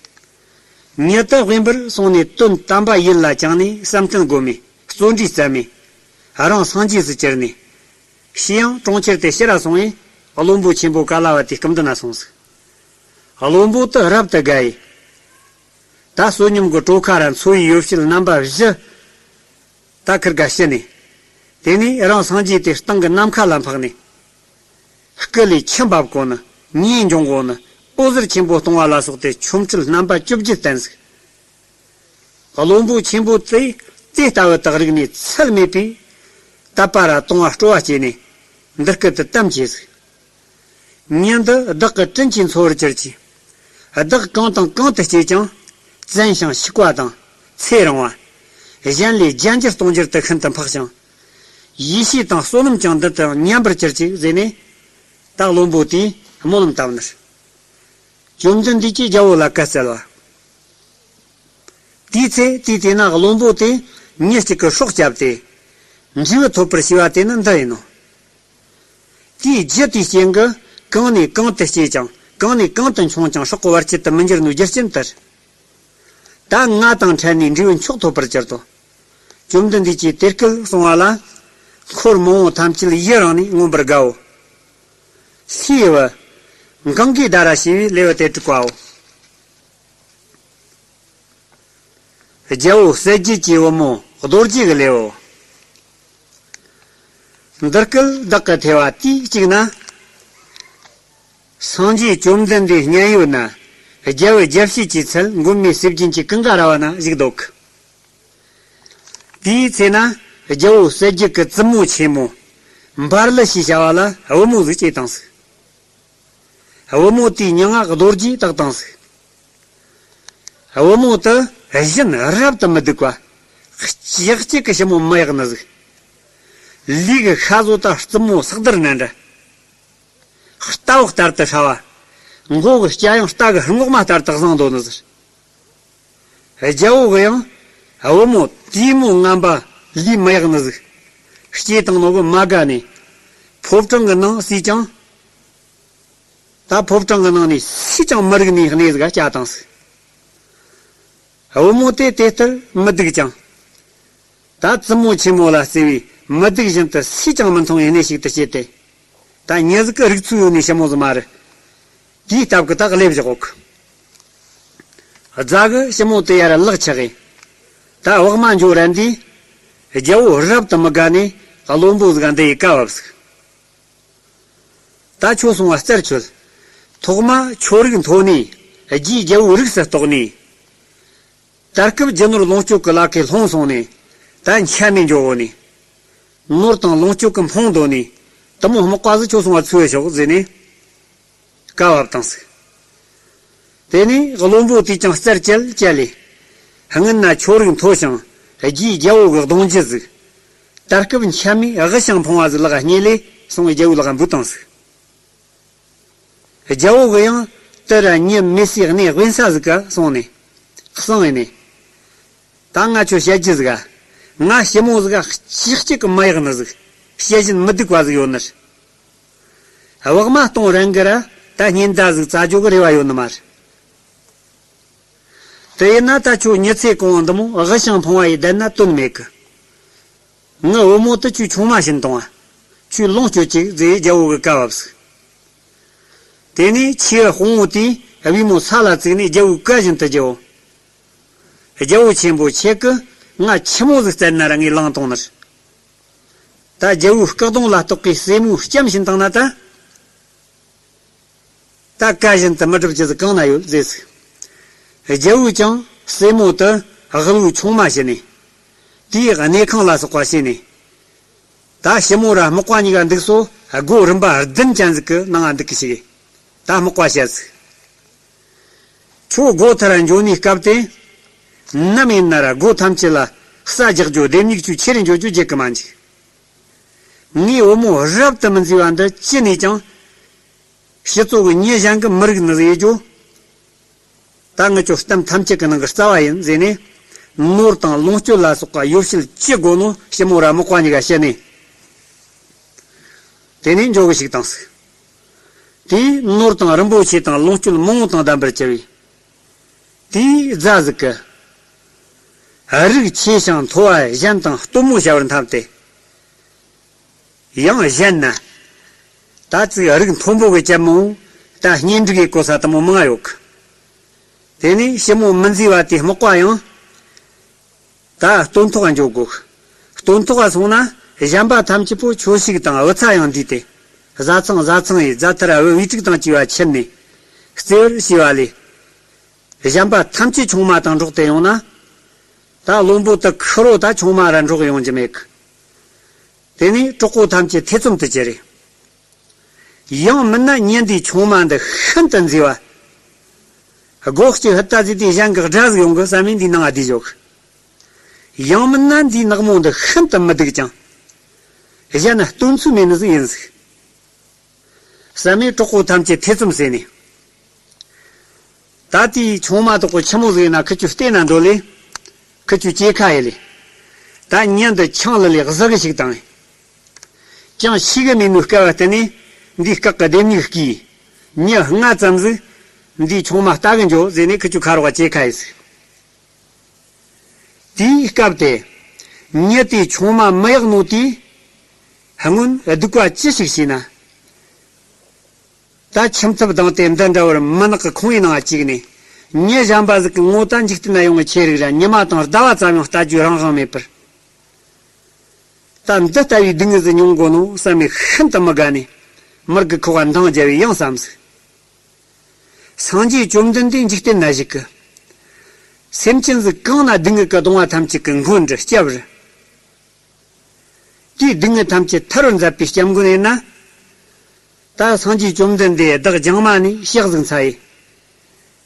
མྱི་དེ་དབེན་པར་སོང་ནས་དོན་དམ་པ་ཡིད་ལ་བཅངས་ནས་བསམ་གཏན་བསྒོམས་ནས་བརྩོན་འགྲུས་བརྩམས་ནས་རང་སངས་རྒྱས་སུ་གྱུར་ནས། ཕྱིས་ཡང་གྲོང་ཁྱེར་དེ་ཕྱིར་ར་སོང་བས་བློན་པོ་ཆེན་པོ་ཀ་ལ་བ་དེའི་སྐུ་མདུན་ན་སོང་ཟིག། བློན་པོ་དེ་རབ་ཏུ་དགའ་ཡི། ད་བསོད་སྙོམས་ཀྱི་གྲོ་ཁ་ར་འཚོ་བའི་ཡོ་བྱད་རྣམ་པ་བཞི། ད་ཁིར་ག་ཕྱི་ནས། དེ་ནས་རང་སངས་རྒྱས་དེ་སྟེང་གི་ནམ་མཁའ་ལ་འཕགས་ནས། སྐུ་ལས་ཆུ་འབབ་གོ་ནི། ཉེས་འགྱོང་གོ་ནི། འོད་ཟེར་ཆེན་པོ་གཏོང་བ་ལ་སོགས་ཏེ་ཆོ་འཕྲུལ་རྣམ་པ་བཅུ་བརྒྱད་བསྟན་ཟིག། བློན་པོ་ཆེན་པོ་དེས་དེ་ལྟ་བུ་དག་རིག་ནས་ཚད་མེད་པའི་དད་པ་ར་དུང་བ་སྤྲོ་བ་སྐྱེས་ནས་འདི་སྐད་དུ་དམ་བཅས་ཟིག། མྱི་འདི་བདག་གི་དྲིན་གྱིས་འཚོ་བར་གྱུར་ཅིག། བདག་གང་དང་གང་དུ་སྐྱེས་ཀྱང་བཙན་ཞིང་ཞིག་པ་དང་ཚེ་རིང་བ། གཞན་ལས་རྒྱ་འགྱུར་གཏོང་རྒྱུར་དུ་ཤིན་ཏུ་འཕགས་ཤིང་། ཡེ་ཤེས་དང་བསོད་ནམས་ཀྱང་འདི་དང་མཉམ་པར་གྱུར་ཅིག་ཟེར་ནས། ད་བློན་པོ་དེས་སྨོན་ལམ་བཏབ་ནས། བཅོམ་ལྡན་འདས་ཀྱིས་རྒྱལ་བོ་ལ་བཀའ་སྩལ་བ། དེའི་ཚེ་དུས་དེ་ན་བློན་པོ་དེས་མྱི་གཅིག་གི་སྲོག་བསྐྱབས་ཏེ། འབྲས་བུ་ཐོབ་པར་བྱས་པ་དེ་ནི་འདི་ཡིན་ནོ། དེའི་རྒྱུ་དེའི་རྐྱེན་གྱིས་གང་ནས་གང་དུ་སྐྱེས་ཀྱང་གང་ནས་གང་དུ་མཆོང་ཀྱང་སྲོག་གི་བར་ཆད་དུ་མི་འགྱུར་ནོའི་རྒྱུ་རྐྱེན་ལྟར། ད་ང་དང་འཕྲད་ནས་འབྲས་བུ་མཆོག་ཐོབ་པར་གྱུར་ཏོ། བཅོམ་ལྡན་འདས་ཀྱིས་དེ་སྐད་གསུང་བ་ལ། འཁོར་མང་པོ་ཐམས་ཅད་ཡི་རངས་ནས་མངོན་པར་དགའ་འོ། ལྷའི་བུ། གངྒཱི་དྷ་ར་ཞེས་པའི་ལེའུ་སྟེ་དྲུག་པའོ། རྒྱལ་པོ་གསལ་རྒྱལ་གྱི་བུ་མོ་རྡོ་རྗེ་གི་ལེའུ། འདིར་སྐད་བདག་གི་ཐོས་པ་དུས་གཅིག་ན། སངས་རྒྱས་བཅོམ་ལྡན་འདས་མཉན་ཡོད་ན། རྒྱལ་བུ་རྒྱལ་བྱེད་ཀྱི་ཚལ་མགོན་མེད་ཟས་སྦྱིན་གྱི་ཀུན་དགའ་ར་བ་ན་བཞུགས་འདུག། དེའི་ཚེ་ན་རྒྱལ་པོ་གསལ་རྒྱལ་གྱི་བཙུན་མོ་ཆེན་མོ་འབར་ལི་ཞེས་བྱ་བ་ལ་བུ་མོ་ཟིག་སྐྱེས་བཏང་ཟིག། བུ་མོ་དེའི་མྱིང་ང་རྡོ་རྗེ་བཏགས་བཏང་ཟིག། བུ་མོ་དེ་བཞིན་རབ་ཏུ་མི་སྡུག་པ། ལྕགས་གཅིག་གི་ཞི་མོ་མི་གཡག་ནི་ཟིག། ལུས་ཀྱི་ཤ་བཟོ་ལྟ་རྩུབ་མོ་སག་དར་ནན་འདྲ། རྟའུ་ལྟར་དུ་ཧྲ་བ། མགོ་གི་སྐྱ་ཡང་རྟ་གི་རྔོག་མ་ལྟར་དུ་བཟང་འདོད་ནི་ཟིག། རྒྱལ་པོ་གི་ཡང་བུ་མོ་དེ་མོ་ངན་པ་ལུས་མི་གཡག་ནི་ཟིག། སྐྱེས་བཏང་ནོ་གི་མ་དགའ་ནས། ཕོ་བྲང་གི་ནང་སུས་ཀྱང་། ད་ཕོ་བྲང་གི་ནང་ནས་སུས་ཀྱང་མི་རིག་ནས་གནས་ཟིག་སྐྱེས་བཏང་ཟིག། བུ་མོ་དེ་དེ་ལྟར་མི་སྡུག་ཅིང་། ད་བཙུན་མོ་ཆེན་མོ་ལ་བརྩེ་བས་མི་སྡུག་བཞིན་དུ་སུས་ཀྱང་མི་མཐོང་བའི་གནས་ཤིག་ཏུ་སྐྱེས་ཏེ། ད་མྱི་ཟིག་གི་རིགས་ཚུལ་ཡོད་ནི་ཞི་མོ་ཟིག་མ་རེད། དེའི་སྟབས་ཀྱིས་ད་གླེ་བཞག་གོ། རྫ་གི་ཞི་མོ་དེ་ཡར་ལག་ཆགས་གི། ད་བག་མ་འཇོ་རན་དུས། རྒྱལ་པོ་རབ་ཏུ་མི་དགའ་ནས་བློན་པོ་ཟིག་འདི་ཡི་བཀའ་བབས་ཟིག། ད་ཁྱོད་སོང་བ་རྩད་ཆོད། ཐོག་མ་ཁྱོད་རིགས་མཐོ་ནས་རྒྱུའི་རྒྱལ་པོའི་རིགས་སུ་གཏོགས་ནས། ད་སྐབས་རྒྱུ་ནོར་ལོངས་སྤྱོད་ཀྱི་ལ་ཁའི་ལྷུང་སོང་ནས། ད་འཁྱམས་མེད་འགྱོ་གོ་ནས། ནོར་དང་ལོངས་སྤྱོད་ཀྱི་འཕོངས་འདོད་ནས། དེ་མོ་མག་པ་ཟིག་ཁྱོད་སོང་བ་ཚུད་ཤོག་ཟེར་ནས། བཀའ་བབས་བཏང་ཟིག། དེ་ནས་བློན་པོ་དེས་ཀྱང་རྩད་བཅད་བཅད་ལས། སྔོན་ན་ཁྱོད་རིགས་མཐོ་ཞིང་རྒྱུའི་རྒྱལ་པོ་གི་གདུང་རྒྱུད་ཟིག། ད་སྐབས་འཁྱམས་མེད་དབུལ་ཞིང་འཕོངས་པ་ཟིག་ལག་རྙེད་ལས་སོང་རྒྱལ་པོའི་ལག་འབུལ་བཏང་ཟིག། རྒྱལ་པོ་གི་ཡང་དེ་ར་མྱི་མེད་སའི་གནས་དབེན་ས་ཟིག་ག་སོང་ནས། གསང་ཡིན་ནས། ད་ང་ཁྱོད་བཤད་རྒྱུ་ཟིག་ག། ང་ཞི་མོ་ཟིག་ག་ལྕགས་གཅིག་གི་མི་གཡག་ནི་ཟིག། བཤད་བཞིན་མི་སྡུག་པ་ཟིག་ཡོད་ནི། བག་མ་གཏོང་རན་གི་ར་ད་ཉིན་ཟླ་ཟིག་བཙལ་རྒྱུ་གི་རེ་བ་ཡོད་ནི་མ་རེད། དེ་ཡིན་ན་ད་ཁྱོད་མྱི་ཚེ་གང་བོ་འདི་མོ་དབུལ་ཞིང་འཕོངས་པ་ཡི་བསྡད་ན་དོན་མེད་གི། ངའི་བུ་མོ་དེ་ཁྱོད་ཆུང་མ་བྱིན་གཏོང་བ། ཁྱོད་ལོངས་སྤྱོད་ཅིག་ཟེར་རྒྱལ་པོ་གི་བཀའ་བབས་ཟིག། དེ་ནས་ཆེ་བ་དཔོན་པོ་དེས་བུ་མོ་ས་ལ་བཙུགས་ནས་རྒྱལ་པོའི་བཀའ་བཞིན་དུ་རྒྱལ་པོ། རྒྱལ་པོ་ཆེན་པོ་ཁྱེད་ཀྱིས་ང་ཆི་མོ་ཟིག་བཙལ་ན་ར་ངས་བླངས་གཏོང་ནི་རེད། ད་རྒྱལ་པོའི་སྐུ་གདུང་ལ་གཏོགས་པའི་སྲས་མོའི་ལྕམ་བྱིན་བཏང་ན་ད། ད་བཀའ་བཞིན་དུ་མི་སྒྲུབ་རྒྱུ་ཟིག་གང་ན་ཡོད་ཟེར་ཟིག། རྒྱལ་པོས་ཀྱང་སྲས་མོ་དེ་དབུལ་པོའི་ཆུང་མ་བྱིན་ནས། དེའི་གནས་ཁང་ལ་སོགས་པ་བྱས་ནས། ད་ཞི་མོ་ར་མག་པ་གཉིས་ཀ་འདུག་སོ་སྒོ་རིམ་པ་བདུན་ཅན་ཟིག་གི་ནང་ང་འདུག་གི་ཞིག། ད་མག་པ་བཤད་ཟིག། ཁྱོད་སྒོ་ཐར་འགྱོ་ནི་སྐབས་དེ། ནམ་ཡིན་ན་ར་སྒོ་ཐམས་ཅད་ལ་ས་རྒྱག་རྒྱུ་ལྡེམ་མིག་ཆུ་ཁྱེར་འགྱོ་རྒྱུ་བརྗེད་གི་མ་འཇུག། ངའི་བུ་མོ་རབ་ཏུ་མི་མཛེས་པ་འདི་ཅི་ནས་ཀྱང་། སྤྱི་ཚོགས་ཀྱི་མྱི་གཞན་གྱི་མི་རིགས་ནི་ཟེར་རྒྱུ། ད་ངི་ཆོ་གཏམ་ཐམས་ཅད་ཀྱི་ནང་གི་རྩ་བ་ཡིན་ཟེར་ནས། ནོར་དང་ལོངས་སྤྱོད་ལ་སོགས་པ་ཡོ་བྱད་ཅི་དགོས་ནོ་ཞི་མོ་ར་མག་པ་གཉིས་ཀ་བཤད་ནས། དེ་ནས་འགྱོ་གི་ཞིག་བཏང་ཟིག། དེས་ནོར་དང་རིན་པོ་ཆེ་དང་ལོངས་སྤྱོད་མང་བོ་དང་ལྡན་པར་གྱུར་པས། དེའི་རྫ་ཟིག་གི། རིགས་ཆེ་ཞིང་མཐོ་བ་གཞན་དང་སྟོན་མོ་བྱ་བར་འཐམས་ཏེ། ཡང་གཞན་ན། ད་ཅིག་རིགས་མཐོན་པོ་གི་ལྕམ་མོ། ད་གཉེན་སྒྲིག་གི་གོ་ས་དེ་མོ་མང་ཡོད་གི། དེ་ནས་ཞི་མོ་མི་མཛེས་པ་དེའི་མག་པ་ཡང་། ད་སྟོན་ཐོག་འགྱོ་དགོས། སྟོན་ཐོག་སོང་ན་གཞན་པ་ཐམས་ཅད་པོ་ཆོས་ཞིག་དང་བུ་ཚ་ཡང་འདུས་ཏེ། བཟའ་ཚང་བཟའ་ཚང་ཡི་རྫ་ཐར་བུ་བི་དྲུག་དང་བཅས་པ་ཁྱེར་ནས་རྩེ་བར་བྱས་པ་ལས། གཞན་པ་ཐམས་ཅད་ཆུང་མ་དང་འགྲོགས་ཏེ་ཡོང་ན། ད་བློན་པོ་དེ་ཁུ་རོ་ད་ཆུང་མ་ར་འགྲོགས་ཡོང་རྒྱུ་མེད་གི། དེ་ནས་གྲོགས་པོ་ཐམས་ཅད་ཐེ་ཚོམ་དུ་གྱུར་རེ། ཡང་མིན་ན་མྱི་འདིའི་ཆུང་མ་འདི་ཤིན་ཏུ་མཛེས་པ། སྒོ་གཅིག་ཧུད་ད་ཟིག་དེ་གཞན་གྱི་དགྲ་ཟིག་ཡོང་གི་བསམ་མིན་འདིའི་ནང་ང་བསྡད་ཞོག། ཡང་མིན་ན་འདིའི་ནག་མོ་འདི་ཤིན་ཏུ་མི་སྡུག་ཅིང་། གཞན་ན་སྟོན་ཚུལ་མེད་ནི་ཟིག་ཡིན་ཟིག། བསམ་མེད་གྲོགས་པོ་ཐམས་ཅད་ཐེ་ཚོམ་ཟད་ནས། ད་དེའི་ཆུང་མ་དག་གི་ཆི་མོ་ཟིག་ཡིན་ན་ཁི་ཆུ་བལྟས་ན་འདོད་ལེ། ཁི་ཆུ་སྐྱེ་ཁ་ཡེ་ལེ། ད་མྱི་འདི་ཆང་ལི་ལེ་གཟི་གི་ཞིག་དང་། ཅང་ཤི་གི་མེད་ནོ་སྐབས་བ་དེ་ནས་འདིའི་སྐག་གི་ལྡེམ་མིག་བསྐུས། མྱི་ལྔ་ཙམ་ཟིག་འདིའི་ཆུང་མ་ལྟ་གི་འགྱོ་ཟེར་ནས་ཁི་ཆུ་ཁ་རོག་སྐྱེ་ཁ་ཡེ་ཟིག། དེའི་སྐབས་དེ། མྱི་དེའི་ཆུང་མ་མི་ཡག་ནོ་དེས་སྔོན་སྡིག་པ་ཅི་ཞིག་བྱས་ན། ད་ཁྱིམ་ཐབ་བརྡངས་ཏེ་འདི་འདྲ་བར་མི་ནག་གི་ཁོང་ཡི་ནང་བཅུག་ནས། མྱི་གཞན་པ་ཟིག་གི་ངོ་ད་འཇིག་རྟེན་ན་ཡོང་བའི་ཆོས་རིག་ར་ཉི་མ་དང་ཟླ་བ་ཙམ་ཡང་ལྟ་རྒྱུའི་རང་དབང་མེད་པར། ད་འདི་ལྟ་བུའི་སྡུག་བསྔལ་ཟིག་མྱོང་དགོས་ནོ་བསམ་ནས་ཤིན་ཏུ་མི་དགའ་ནས། མི་དགེ་ཁོག་ག་འདང་རྒྱབ་པས་ཡང་བསམ་ཟིག། སངས་རྒྱས་བཅོམ་ལྡན་འདས་འཇིག་རྟེན་ན་བཞུགས་གི། སེམས་ཅན་ཟིག་གང་ན་སྡུག་བསྔལ་གྱི་གདུང་བ་ཐམས་ཅད་ཀྱི་མགོན་རུ་སྐྱབས་རུ། དེའི་སྡུག་བསྔལ་ཐམས་ཅད་ཐར་བར་མཛད་པའི་སྐྱབས་མགོན་ཡིན་ན། ད་སངས་རྒྱས་བཅོམ་ལྡན་འདས་བདག་རྒྱང་མ་ནས་ཕྱག་ཟིག་འཚལ་ཡི།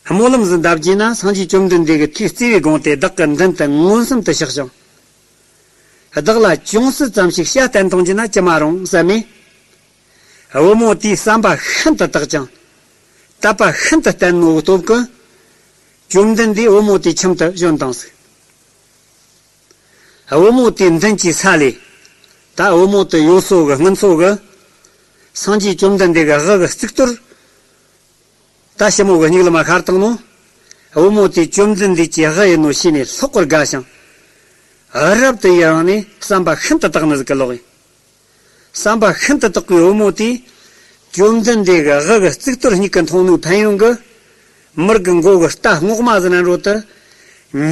སྨོན་ལམ་ཟིག་འདེབས་རྒྱུ་ན། སངས་རྒྱས་བཅོམ་ལྡན་འདས་ཀྱི་ཐུགས་བརྩེ་བས་དགོངས་ཏེ་བདག་གི་མདུན་དུ་མངོན་སུམ་དུ་གཤེགས་ཤིང་། བདག་ལ་ཅུང་ཟད་ཙམ་ཞིག་ཤ་བསྟན་གཏོང་རྒྱུ་ན་ཅི་མ་རུང་བསམ་མས། བུ་མོ་དེའི་བསམ་པ་ཤིན་ཏུ་དག་ཅིང་། དད་པ་ཤིན་ཏུ་བརྟན་ནོའི་སྟོབས་ཀྱིས། བཅོམ་ལྡན་འདས་བུ་མོ་དེའི་ཁྱིམ་དུ་བྱོན་བཏང་ཟིག། བུ་མོ་དེའི་མདུན་གྱི་ས་ལས། ད་བུ་མོ་དེ་ཡོལ་སོ་གི་སྔུན་སོ་གི། སངས་རྒྱས་བཅོམ་ལྡན་འདས་ཀྱི་དབུ་གི་གཙུག་ཏོར། ད་ཞི་མོ་གི་སྙིང་ལ་མ་ཤར་བཏང་ནོ། བུ་མོ་དེ་བཅོམ་ལྡན་འདས་ཀྱི་དབུ་ཡིན་ནོ་ཤེས་ནས་ལྷག་པར་དགའ་ཞིང་། རབ་ཏུ་ཡི་རངས་ནས་བསམ་པ་ཤིན་ཏུ་དག་ནི་ཟིག་གི་ལོག་ཡིན། བསམ་པ་ཤིན་ཏུ་དག་པའི་བུ་མོ་དེས། བཅོམ་ལྡན་འདས་ཀྱི་དབུ་གི་གཙུག་ཏོར་མྱིག་གིས་མཐོང་ནོའི་ཕན་ཡོན་གྱིས། མི་དགེ་མགོ་གི་རྟ་སྔོག་མ་ཟིག་ན་འདྲ་བོ་དེ།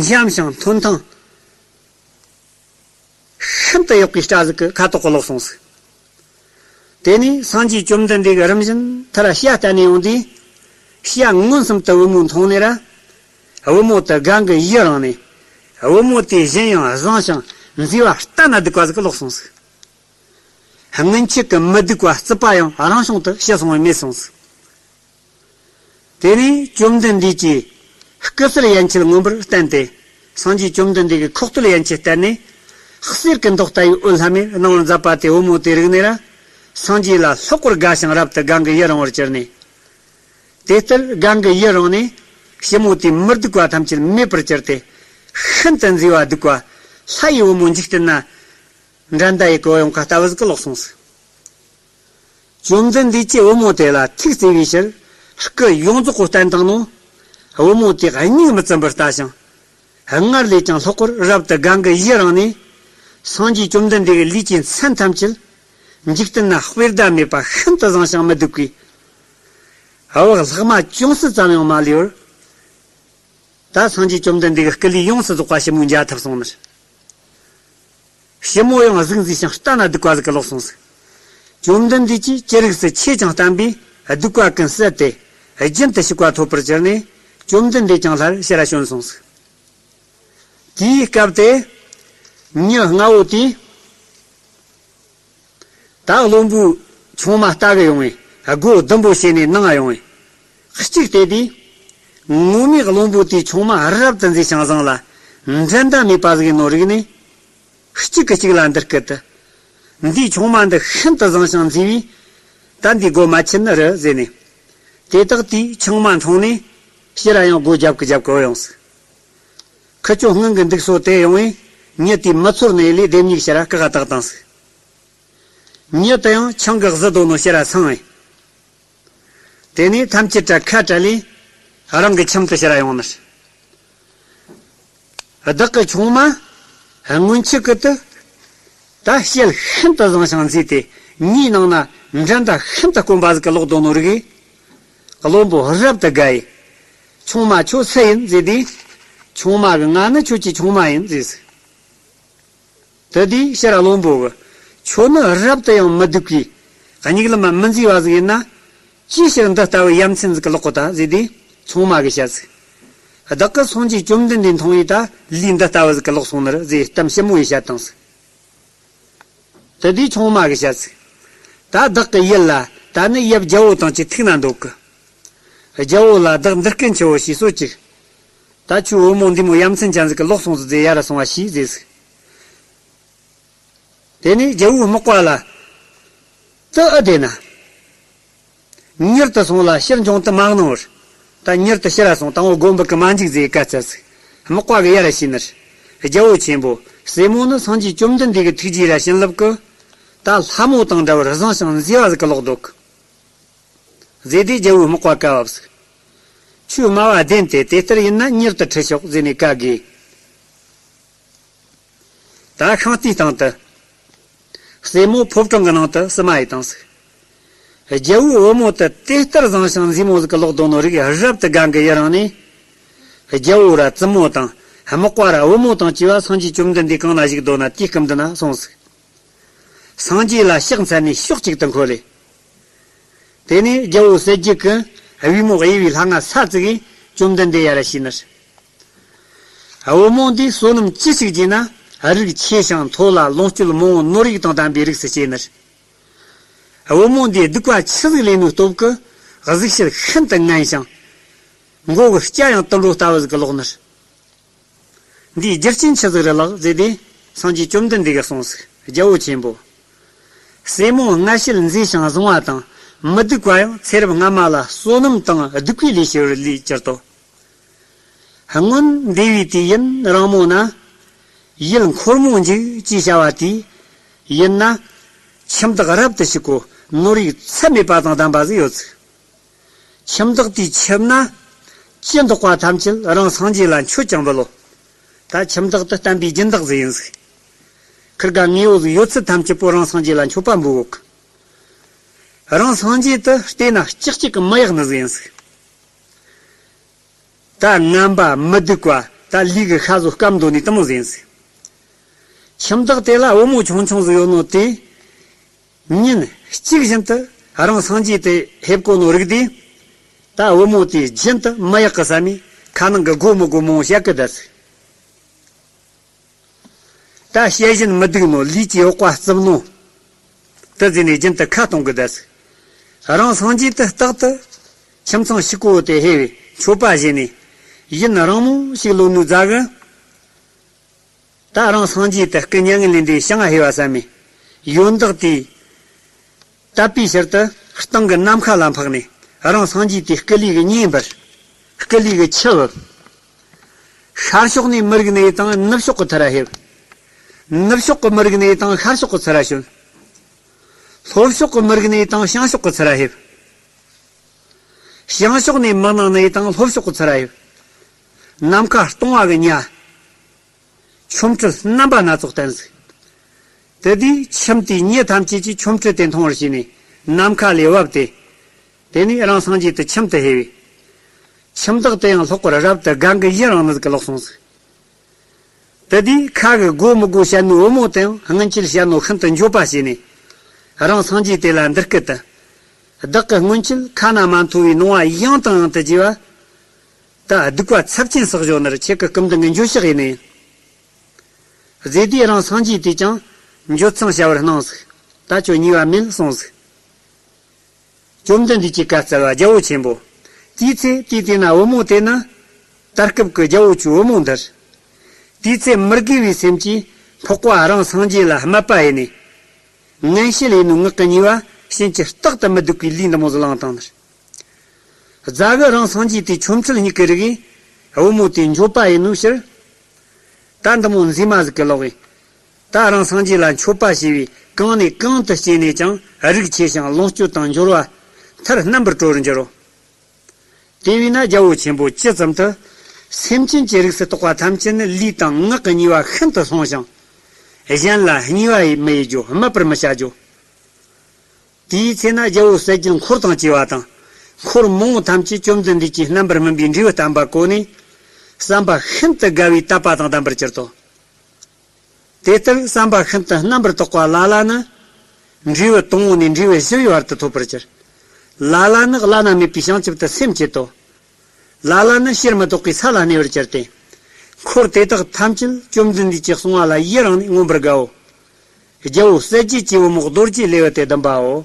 འཇམ་ཞིང་འཐོན་ཐང་ཤིན་ཏུ་ཡག་པའི་སྐྲ་ཟིག་གི་ཁ་དོག་གི་ལོག་སོང་ཟིག། དེ་ནས་སངས་རྒྱས་བཅོམ་ལྡན་འདས་ཀྱིས་རིམ་བཞིན་མཐར་ཤ་བསྟན་ནས་ཡོང་དུས། ཤ་མངོན་སུམ་དུ་བུ་མོ་མཐོང་ནས་ར། བུ་མོ་དེ་དགའ་གི་ཡི་རངས་ནས། བུ་མོ་དེ་བཞིན་ཡང་བཟང་ཞིང་མཛེས་པ་ལྟ་ན་སྡུག་པ་ཟིག་གི་ལོག་སོང་ཟིག། སྔོན་ཆད་ཀྱི་མི་སྡུག་པ་རྩུབ་པ་ཡང་རང་བྱུང་དུ་ཞི་སོང་བས་མེད་སོང་ཟིག། དེ་ནས་བཅོམ་ལྡན་འདས་ཀྱིས་སྐུ་གསལ་ཡན་ཆད་མངོན་པར་བསྟན་ཏེ། སངས་རྒྱས་བཅོམ་ལྡན་འདས་ཀྱིས་ཁོག་རྟོད་ཡན་ཆད་བསྟན་ནས། གསེར་གྱི་མདོག་ལྟ་བུའི་འོད་ལྷམ་མེར་སྣང་བར་མཛད་པ་དེ་བུ་མོ་དེ་རིག་ནས་ར། སངས་རྒྱས་ལ་ལྷག་པར་དགའ་ཞིང་རབ་ཏུ་དགའ་གི་ཡི་རངས་པར་གྱུར་ནས། དེ་ལྟར་དགའ་གི་ཡི་རངས་ནས། ཞི་མོ་དེའི་མི་སྡུག་པ་ཐམས་ཅད་མེད་པར་གྱུར་ཏེ། ཤིན་ཏུ་མཛེས་པ་སྡུག་པ། ལྷ་ཡི་བུ་མོ་འཇིག་རྟེན་ན། འགྲན་ཟླ་ཡི་གོ་ཡོང་ཁ་ལྟ་བུ་ཟིག་གི་ལོག་སོང་ཟིག། བཅོམ་ལྡན་འདས་ཀྱིས་བུ་མོ་དེ་ལ་ཐུགས་བརྩེ་བའི་ཕྱིར། སྐུ་ཡོངས་རྫོགས་པོ་བསྟན་བཏང་ནོ། བུ་མོ་དེ་སྙིང་མི་ཙམ་པར་ལྟ་ཞིང་། སྔར་ལས་ཀྱང་ལྷག་པར་རབ་ཏུ་དགའ་གི་ཡི་རངས་ནས། སངས་རྒྱས་བཅོམ་ལྡན་འདས་ཀྱི་ལུས་ཀྱི་མཚན་ཐམས་ཅད། འཇིག་རྟེན་ན་དཔེ་ལྡན་མེད་པ་ཤིན་ཏུ་བཟང་ཞིང་མི་སྡུག་པའི། འོག་ལྷག་མ་ཅུང་ཟད་ཙམ་ཡང་མ་ལུས་པར། ད་སངས་རྒྱས་བཅོམ་ལྡན་འདས་ཀྱི་སྐུ་ལུས་ཡོངས་སུ་རྫོགས་པ་ཞི་མོས་མཇལ་ཐུབ་སོང་ནི། ཞི་མོ་ཡང་གཟུགས་མཛེས་ཤིང་ལྟ་ན་སྡུག་པ་ཟིག་གི་ལོག་སོང་ཟིག། བཅོམ་ལྡན་འདས་ཀྱིས་ཅི་རིགས་སུ་ཆེས་ཀྱང་བསྟན་པས་སྡིག་པ་ཀུན་བསལ་ཏེ། རྒྱུན་དུ་ཞུགས་པ་ཐོབ་པར་གྱུར་ནས། བཅོམ་ལྡན་འདས་ཀྱང་སླར་ཕྱིར་བྱོན་སོང་ཟིག། དེའི་སྐབས་དེར། མྱི་ལྔ་བོ་དེས། ད་བློན་པོའི་ཆུང་མ་ལྟ་གི་ཡོང་བས། སྒོ་ཟླུམ་པོ་ཕྱེ་ནས་ནང་ཡོང་བས། གཅིག་བལྟས་དུས། ངོ་མས་བློན་པོ་དེའི་ཆུང་མ་རབ་ཏུ་མཛེས་ཤིང་བཟང་ལ། འགྲན་ཟླ་མེད་པ་ཟིག་ཡིན་ནོ་རིག་ནས། གཅིག་གིས་གཅིག་ལ་འདི་སྐད་དུ། འདིའི་ཆུང་མ་འདི་ཤིན་ཏུ་བཟང་ཞིང་མཛེས་པས། ད་འདིའི་སྒོ་མ་ཕྱེ་ནི་རེད་ཟེར་ནས། དེ་དག་དེའི་ཆུང་མ་མཐོང་ནས། ཕྱིར་ར་ཡང་སྒོ་རྒྱབ་ཀི་རྒྱབ་ཀི་འོ་ཡོང་ཟིག། ཁི་ཆོ་སྔོན་གྱི་འདུག་སོ་དེ་ཡོང་བས། མྱི་དེས་མི་ཚོར་ནས་ལས་ལྡེམ་གཉིས་ཕྱིར་ར་བཀག་བཏགས་བཏང་ཟིག། མྱི་དེ་ཡང་ཆང་གིས་བཟི་དོ་ནོ་ཕྱིར་ར་སངས་བས། དེ་ནས་ཐམས་ཅད་བྲལ་ཁ་བྲལ་ལས། རང་གི་ཁྱིམ་དུ་ཕྱིར་ར་ཡོང་ནི། བདག་གི་ཆུང་མ། སྔོན་ཆད་ཀྱི་དུ། ད་བྱད་ཤིན་ཏུ་བཟང་ཞིང་མཛེས་ཏེ། མྱིའི་ནང་ན་འགྲན་ཟླ་ཤིན་ཏུ་དཀོན་པ་ཟིག་གི་ལོག་དོ་ནོ་རིག། བློན་པོ་རབ་ཏུ་དགའ་ཡི། ཆུང་མ་ཁྱོད་སུ་ཡིན་ཟེར་དུས། ཆུང་མ་གིས་ང་ནི་ཁྱོད་ཀྱི་ཆུང་མ་ཡིན་ཟེར་ཟིག། དེ་དུས་ཕྱིར་བློན་པོ་གིས། ཁྱོད་ནི་རབ་ཏུ་ཡང་མི་སྡུག་གི། སྙིགས་ལམ་མི་མཛེས་པ་ཟིག་ཡིན་ན། ཅིའི་ཕྱིར་འདི་ལྟ་བུའི་ཡ་མཚན་ཟིག་གི་ལོག་གོ་ད་ཟེར་དུས། ཆུང་མ་གིས་བཤད་ཟིག། བདག་གིས་སངས་རྒྱས་བཅོམ་ལྡན་འདས་མཐོང་བས། ད་ལུས་འདི་ལྟ་བུ་ཟིག་གི་ལོག་སོང་ནི་རེད་ཟེར་གཏམ་ཞིབ་མོ་ཡིས་བཤད་བཏང་ཟིག། དེ་དུས་ཆུང་མ་གིས་བཤད་ཟིག། ད་བདག་གི་ཡུལ་ལ་ད་ནི་ཡབ་རྒྱལ་པོ་དང་གཅིག་ཐུག་ན་འདོད་གི། རྒྱལ་པོ་ལ་བདག་འདི་སྐད་ཆེ་བོ་ཞིག་གསོལ་ཅིག། ད་ཁྱོའི་བུ་མོ་འདི་མོ་ཡ་མཚན་ཅན་ཟིག་གི་ལོག་སོང་ཟིག་ཟེར་ཡར་སོང་བ་ཞིག་ཟེར་ཟིག། དེ་ནས་རྒྱལ་པོའི་དམག་པ་ལ། དེ་ཨེ་བདེན་ན། མྱུར་དུ་སོང་ལ་ཕྱིར་འབྱུང་དུ་མ་གནང་བར། ད་མྱུར་དུ་ཕྱིར་ར་སོང་། དང་པོ་མགོ་འབུད་གི་མ་འཇུག་ཟེར་བཀའ་སྩལ་ཟིག། དམག་པ་གིས་ཡར་བྱས་ནས། རྒྱལ་པོ་ཆེན་པོ། སྲས་མོ་ནི་སངས་རྒྱས་བཅོམ་ལྡན་འདས་ཀྱི་ཐུགས་རྗེ་ར་བྱིན་རླབས་ཀྱིས། ད་ལྷ་མོ་དང་འདྲ་བར་བཟང་ཞིང་མཛེས་པ་ཟིག་གི་ལོག་འདོད་གི། ཟེར་དུས་རྒྱལ་པོའི་དམག་པ་བཀའ་བབས་ཟིག། ཁྱོད་སྨྲ་བ་བདེན་ཏེ། དེ་ལྟར་ཡིན་ན་མྱུར་དུ་ཁྲིད་ཤོག་ཟེར་ནས་བཀའ་བསྒོས། ད་ཤིང་རྟའི་སྟེང་དུ། སྲས་མོ་ཕོ་བྲང་གི་ནང་དུ་བསུ་མ་ཡི་དང་ཟིག་རྒྱལ་བོའི་བུ་མོ་དེ་དེ་ལྟར་བཟང་ཞིང་མཛེས་མོ་ཟིག་གི་ལོག་འདུག་ནོ་རིག་རབ་ཏུ་དགའ་གི་ཡི་རང་ནས། རྒྱལ་བོ་ར་བཙུན་མོ་དང་དམག་པ་ར་བུ་མོ་དང་བཅས་པ་སངས་རྒྱས་བཅོམ་ལྡན་འདས་གང་ན་བཞུགས་འདུག་ན་དེའི་སྐུ་མདུན་ན་སོང་ཟིག་སངས་རྒྱས་ལ་ཕྱག་འཚལ་ནས་ཕྱོགས་གཅིག་ཏུ་འཁོད་ལེ། དེ་ནས་རྒྱལ་བོ་གསལ་རྒྱལ་གྱིས་བུ་མོ་གཡས་པའི་ལྷ་ང་ས་བཙུགས་ཡིས་བཅོམ་ལྡན་འདས་ཡར་བྱས་ནས། བུ་མོ་འདིས་བསོད་ནམས་ཅི་ཞིག་བགྱིས་ན་རིགས་ཆེ་ཞིང་མཐོ་ལ་ལོངས་སྤྱོད་མང་བོ་ནོར་ཡུག་དང་ལྡན་པའི་རིགས་སུ་སྐྱེས་ནས། བུ་མོ་འདིས་སྡིག་པ་ཆི་ཟིག་ལས་ནུས་སྟོབས་ཀྱིས་གཟུགས་བྱད་ཤིན་ཏུ་ངན་ཞིང་། མགོ་གི་སྐྱ་ཡང་དུད་འགྲོ་ལྟ་བུ་ཟིག་གི་ལོག་ནས། འདིའི་རྒྱུ་རྐྱེན་ཆི་ཟིག་རེད་ལགས་ཟེར་ཏེ། སངས་རྒྱས་བཅོམ་ལྡན་འདས་ཀྱིས་གསུངས་ཟིག་རྒྱལ་བོ་ཆེན་པོ། སྲས་མོ་མངལ་ཞེས་མཛེས་ཤིང་བཟང་བ་དང་མི་སྡུག་པ་ཡང་ཚེ་རབས་སྔ་མ་ལ་བསོད་ནམས་དང་སྡིག་པའི་ལས་ཞིག་ལས་གྱུར་ཏོ། སྔོན་འདས་པའི་དུས་ཡུན་རིང་མོ་ན། ཡུལ་འཁོར་མོ་འཇིག་ཅེས་བྱ་བ་དེའི་ཡུལ་ན། ཁྱིམ་བདག་རབ་ཏུ་ཕྱུག་པོ་ནོར་ཡུག་ཚད་མེད་པ་དང་ལྡན་པ་ཟིག་ཡོད་ཟིག་ཁྱིམ་བདག་དེའི་ཁྱིམ་ན་ཅི་འདོགས་པ་ཐམས་ཅད་རང་སངས་རྒྱས་ལ་མཆོད་ཅིང་འབུལ་ལོ། ད་ཁྱིམ་བདག་དེ་བསྟན་པའི་སྦྱིན་བདག་ཟིག་ཡིན་ཟིག་ཁིར་ག་དངོས་པོ་ཟིག་ཡོད་ཚད་ཐམས་ཅད་པོ་རང་སངས་རྒྱས་ལ་མཆོད་པ་འབུལ་གོ་གི་རང་སངས་རྒྱས་དེ་བལྟས་ན་ལྕགས་གཅིག་གི་མི་ཡག་ནི་ཟིག་ཡིན་ཟིག་ད་ངན་པ་མི་སྡུག་པ་ད་ལུས་ཀྱི་ཤ་ཟོ་སྐམ་འདོད་ནི་དེ་མོ་ཟིག་ཡིན་ཟིག་ཁྱིམ་བདག་དེ་ལ་བུ་མོ་ཆུང་ཆུང་ཟིག་ཡོད་ནོ་དེ། ཉིན་གཅིག་བཞིན་དུ་རང་སངས་རྒྱས་དེ་ཕེབས་གོ་ནོ་རིག་དུས། ད་བུ་མོ་དེ་རྒྱུན་དུ་མི་ཡག་གི་བསམ་མས་ཁ་ནང་གི་དགོས་མི་དགོས་མང་བོ་བཤད་གི་བསྡད་ཟིག་ད་བཤད་བཞིན་མི་སྡུག་ནོ་ལུས་ཀྱི་འོག་པ་རྩུབ་ནོ། དེ་ཟིན་ནས་རྒྱུན་དུ་ཁ་གཏོང་གི་བསྡད་ཟིག་རང་སངས་རྒྱས་དེ་རྟག་ཏུ་ཁྱིམ་ཚང་ཕྱུག་པོ་དེ་ཧེ་བའི་མཆོད་པ་བཞེས་ནས་ཡུན་རིང་མོ་ཞིག་ལོན་ནོ་རྫ་གི་ད་རང་སངས་རྒྱས་དེ་སྐུ་མྱ་ངན་ལས་འདས་ཞིང་ཧེ་བ་བསམ་མས། ཡོན་བདག་དེས་དད་པའི་ཕྱིར་དུ་སྟེང་གི་ནམ་མཁའ་ལ་འཕགས་ནས་རང་སངས་རྒྱས་དེ་སྐུ་ལུས་ཀྱི་ཉེ་འབར། སྐུ་ལུས་ཀྱི་ཆུ་བུབ། ཤར་ཕྱོགས་ནས་མི་རིགས་ནས་དང་ནུབ་ཕྱོགས་ཀྱི་མཐར་ཕེབས། ནུབ་ཕྱོགས་ཀྱི་མི་རིགས་ནས་དང་ཤར་ཕྱོགས་ཀྱི་མཐར་བྱོན། ལྷོ་ཕྱོགས་ཀྱི་མི་རིགས་ནས་དང་བྱང་ཕྱོགས་ཀྱི་མཐར་ཕེབས། བྱང་ཕྱོགས་ནས་མི་སྣང་ནས་དང་ལྷོ་ཕྱོགས་ཀྱི་མཐར་ཕེབས། ནམ་མཁའ་སྟོང་བ་གི་ཉ། ཆོ་འཕྲུལ་རྣམ་པ་སྣ་ཚོགས་བསྟན་ཟིག་དེ་དུས་ཁྱིམ་དེའི་མྱི་ཐམས་ཅད་ཀྱིས་ཆོ་འཕྲུལ་དེ་མཐོང་བར་བྱས་ནས་ནམ་མཁའ་ལས་བབས་ཏེ། དེ་ནས་རང་སངས་རྒྱས་དེ་ཁྱིམ་དུ་ཕེབས་པས། ཁྱིམ་བདག་དེ་ཡང་ལྷག་པར་རབ་ཏུ་དགའ་གི་ཡི་རང་ནི་ཟིག་གི་ལོག་སོང་ཟིག་དེ་དུས་ཁ་གི་དགོས་མི་དགོས་བཤད་ནོ་བུ་མོ་དེ་ཡང་སྔོན་ཆད་བཤད་ནོ་ཤིན་ཏུ་འགྱོད་པ་བྱས་ནས། རང་སངས་རྒྱས་དེ་ལ་འདི་སྐད་དུ། བདག་གིས་སྔོན་ཆད་ཁ་ན་མ་ཐོ་བའི་ནོ་བ་ཡང་དང་ཡང་དུ་བརྗོད་པ། ད་སྡིག་པ་ཚབས་ཆེན་བསགས་བཞག་ནི་ར་ཁྱེད་ཀྱི་སྐུ་མདུན་གྱི་འགྱོད་བཤགས་ཡིན་ནི་ཡིན། ཟེར་དུས་རང་སངས་རྒྱས་དེས་ཀྱང་འགྱོད་ཚངས་བྱ་བར་སྣང་ཟིག་ད་ཁྱོད་ཉེས་པ་མེད་གསུངས་ཟིག་བཅོམ་ལྡན་འདས་ཀྱིས་བཀའ་སྩལ་པ། རྒྱལ་བོ་ཆེན་པོ། དེའི་ཚེ་དེའི་དུས་ན་བུ་མོ་དེ་ནི་ད་སྐབས་ཀྱི་རྒྱལ་བོ་ཆོའི་བུ་མོ་འདིར། དེའི་ཚེ་མི་དགེ་བའི་སེམས་ཀྱིས་འཕགས་པ་རང་སངས་རྒྱས་ལ་སྨད་པ་ཡིན་ནས། ངན་བྱད་ལས་ནོ་ངག་གི་ཉེས་པ་ཕྱིན་ཅི་རྟག་ཏུ་མི་སྡུག་པའི་ལུས་འདི་མོ་ཟིག་བླངས་བཏང་ནི། རྫ་གི་རང་སངས་རྒྱས་དེའི་ཆོ་འཕྲུལ་མྱུ་གུ་རིག་གིས་བུ་མོ་དེའི་འགྱོད་པ་ཡིན་ནོ་ཕྱིར། ད་འདི་མོ་མཛེས་མ་ཟིག་གི་ལོག་གིས། ད་རང་སངས་རྒྱས་ལ་མཆོད་པ་བྱས་པས་གང་ནས་གང་དུ་སྐྱེས་ནས་ཀྱང་རིགས་ཆེ་ཞིང་ལོངས་སྤྱོད་དང་འབྱོར་བ་མཐར་རྣམ་པར་གྲོལ་འགྱུར་རོ། དེ་བས་ན་རྒྱལ་བོ་ཆེན་པོ་ཇི་ཙམ་དུ། སེམས་ཅན་གྱི་རིགས་སུ་གཏོགས་པ་ཐམས་ཅད་ནི་ལུས་དང་ངག་གི་ཉེས་པ་ཤིན་ཏུ་སློང་ཞིང་། གཞན་ལ་བརྙས་པ་མི་ཡེད་རྒྱུ། སྨད་པར་མི་བྱ་རྒྱུ། དེའི་ཚེ་ན་རྒྱལ་བོ་གསལ་རྒྱལ་འཁོར་དང་བཅས་པ་དང་། འཁོར་མང་པོ་ཐམས་ཅད་བཅོམ་ལྡན་འདས་ཀྱིས་རྣམ་པར་སྨིན་པའི་འབྲས་བུ་བསྟན་པ་གོ་ནས། བསམ་པ་ཤིན་ཏུ་དགའ་བའི་དད་པ་དང་ལྡན་པར་གྱུར་ཏོ། དེ་ལྟར་བསམ་པ་ཤིན་ཏུ་རྣམ་པར་དག་པ་ལ་ལ་ནི། འབྲས་བུ་དང་པོ་ནས་འབྲས་བུ་བཞི་པའི་བར་དུ་ཐོབ་པར་གྱུར། ལ་ལ་ནི་བླ་ན་མེད་པའི་བྱང་ཆུབ་ཏུ་སེམས་བསྐྱེད་དོ། ལ་ལ་ནི་ཕྱིར་མི་ལྡོག་པའི་ས་ལ་གནས་པར་གྱུར་ཏེ། འཁོར་དེ་དག་ཐམས་ཅད་བཅོམ་ལྡན་འདས་ཀྱིས་གསུངས་པ་ལ་ཡི་རང་ནས་མངོན་པར་དགའ་འོ། རྒྱལ་བོ་གསལ་རྒྱལ་གྱི་བུ་མོ་རྡོ་རྗེ་ལེའུ་སྟེ་བདུན་པའོ།